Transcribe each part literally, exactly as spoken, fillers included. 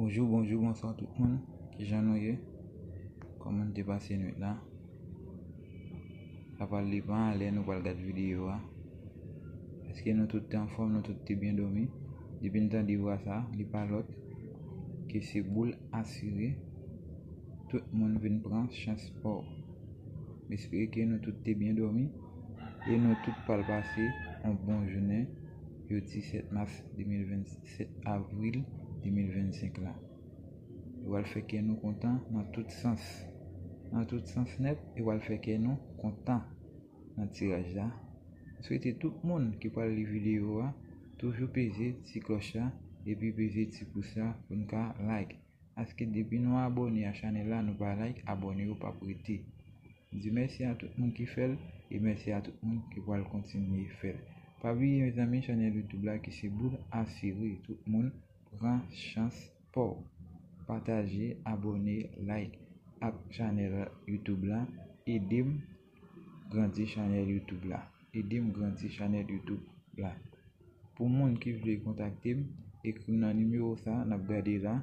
Bonjou, bonjou, bonswa tout moun. Kijan nou ye? Kòman nou te pase nwit la? Sa pral depann lè nou pral gad videyo a. Èske nou tout te anfòm, nou tout te byen dòmi? Depi n tande vwa sa, li pa lòt ke se Boul Asire. Tout moun vin pran chans pa w. M espere ke nou tout te byen dòmi e nou tout pral pase yon bon jounen jodi sèt mas de mil vennsenk, sèt avril de mil vennsenk la. Yo pral fè kè nou kontan nan tout sans. Nan tout sans nèt, yo pral fè kè nou kontan nan tiraj la. M swete tout moun ki pral li videyo a toujou peze ti klòch la epi peze ti pous la pou n ka like. Paske depi nou abòne a chanèl la, nou pa like, abòne yo p ap rete. M di mèsi a tout moun ki fè l e mèsi a tout moun ki pral kontinye fè l. Pa bliye, mezanmi, chanèl YouTube la ki se Boul Asire. Tout moun pran chans pa w. Pataje, abòne, like ak chanèl YouTube la. Ede m grandi chanèl YouTube la. Ede m grandi chanèl YouTube la. Pou moun ki vle kontakte m, ekri m nan nimewo sa n ap gade la,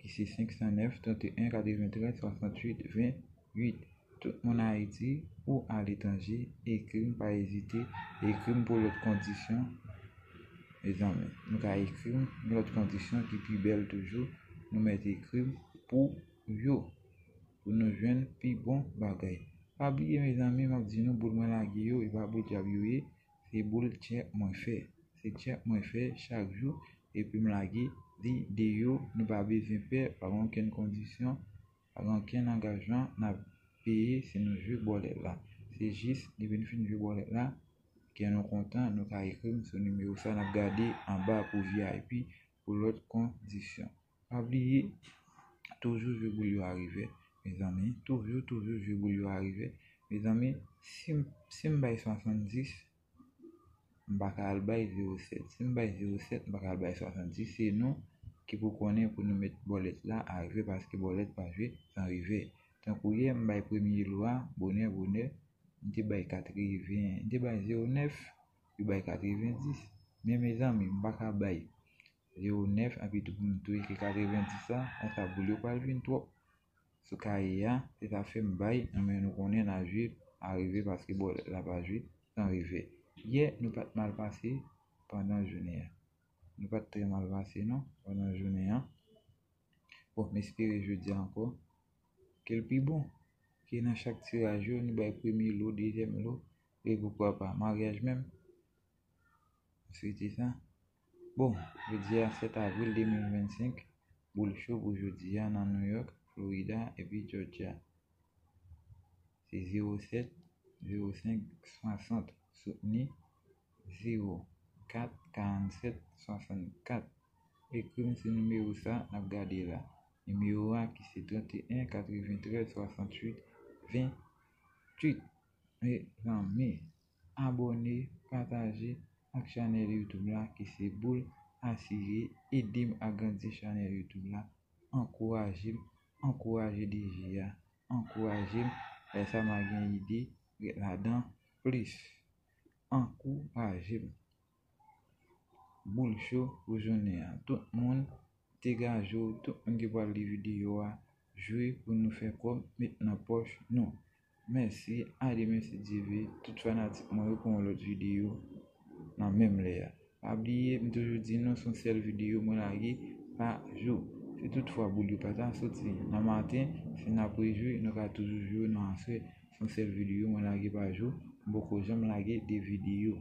ki se senk san nèf, trant e en, katreventrèz, swasanntuit, ventuit. Tout moun Ayiti ou aletranje, ekri m, pa ezite, ekri m pou lòt kondisyon. Mezanmi, nou ka ekri m yon lòt kondisyon ki pi bèl toujou, nou mèt ekri m pou yo, pou nou jwenn pi bon bagay. Pa bliye, mezanmi, m ap di nou, boul mwen lage yo, e pa boul dyab yo ye, se boul tchèk mwen fè. Se tchèk mwen fè chak jou, epi m lage videyo, nou pa bezwen pè, pa gen okenn kondisyon, pa gen okenn angajman n ap peye si nou jwe bòlèt la. Se jis, depi n fin jwe bòlèt la, kè nou kontan, nou ka ekri m sou nimewo sa n ap gade anba pou V I P, pou lòt kondisyon. Pa bliye, toujou jwe boul yo a revè, mezanmi. Toujou, toujou jwe boul yo a revè. Mezanmi, si m, si m bay swasanndis, m pa ka al bay zewo sèt. Si m bay zewo sèt, m pa ka al bay swasanndis. Se nou ki pou konnen pou nou met bòlèt la a revè, paske bòlèt pa jwe san revè. Tankou yè, m bay premye lo a, bonè, bonè, m te bay katreven, m te bay zewo nèf, yo bay katrevendis. Men mezanmi, m pa ka bay zewo nèf, epi tou pou m touye ke katrevendis la, konsa boul yo pral vin twòp sou kaye a, se sa fè m bay, men nou konnen n a jwe a revè paske bòlèt la pa jwe san revè. Yè, nou pa t mal pase pandan jounen an. Nou pa t trè mal pase non, pandan jounen an. Bon, m espere jodi a ankò ke l pi bon. Ke nan chak tiraj yo, nou bay premye lo, dezyèm lo, e poukwa pa maryaj menm. M swete sa. Bon, jodi a sèt avril de mil vennsenk, boul cho pou jodi a nan New York, Florida epi Georgia. Se zewo sèt, zewo senk, swasant, soutni, zewo kat, karannsèt, swasannkat. Ekri m sou nimewo sa n ap gade la. Nimewo a ki se trant e en, katreventrèz, swasanntuit, ventuit. Mezanmi, abòne, pataje ak chanèl YouTube la ki se Boul Asire. Ede m agrandi chanèl YouTube la. Ankouraje m, ankouraje D J a, ankouraje m. Lè sa m a gen ide, ret ladan plis. Ankouraje m. Boul cho pou jounen an. Tout moun degaje w, tout moun ki pral li videyo a, jwe pou nou fè kòb, met nan pòch nou. Mèsi, a demen si Dye vle, tout fanatik mwen yo pou yon lòt videyo nan menm lè a. Pa bliye, m toujou di nou, se yon sèl videyo mwen lage pa jou. Si toutfwa boul yo pa ta soti nan maten, si n ap rejwe, nou ka toujou jwe nan aswè. Se yon sèl videyo mwen lage pa jou. M poko janm lage de videyo.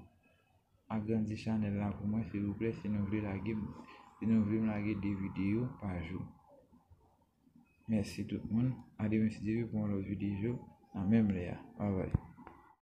Agrandi chanèl la pou mwen, silvouplè, si nou vle lage m, si nou vle m lage de videyo pa jou. Mèsi tout moun. A demen si Dye vle pou yon lòt videyo nan menm lè a. Babay.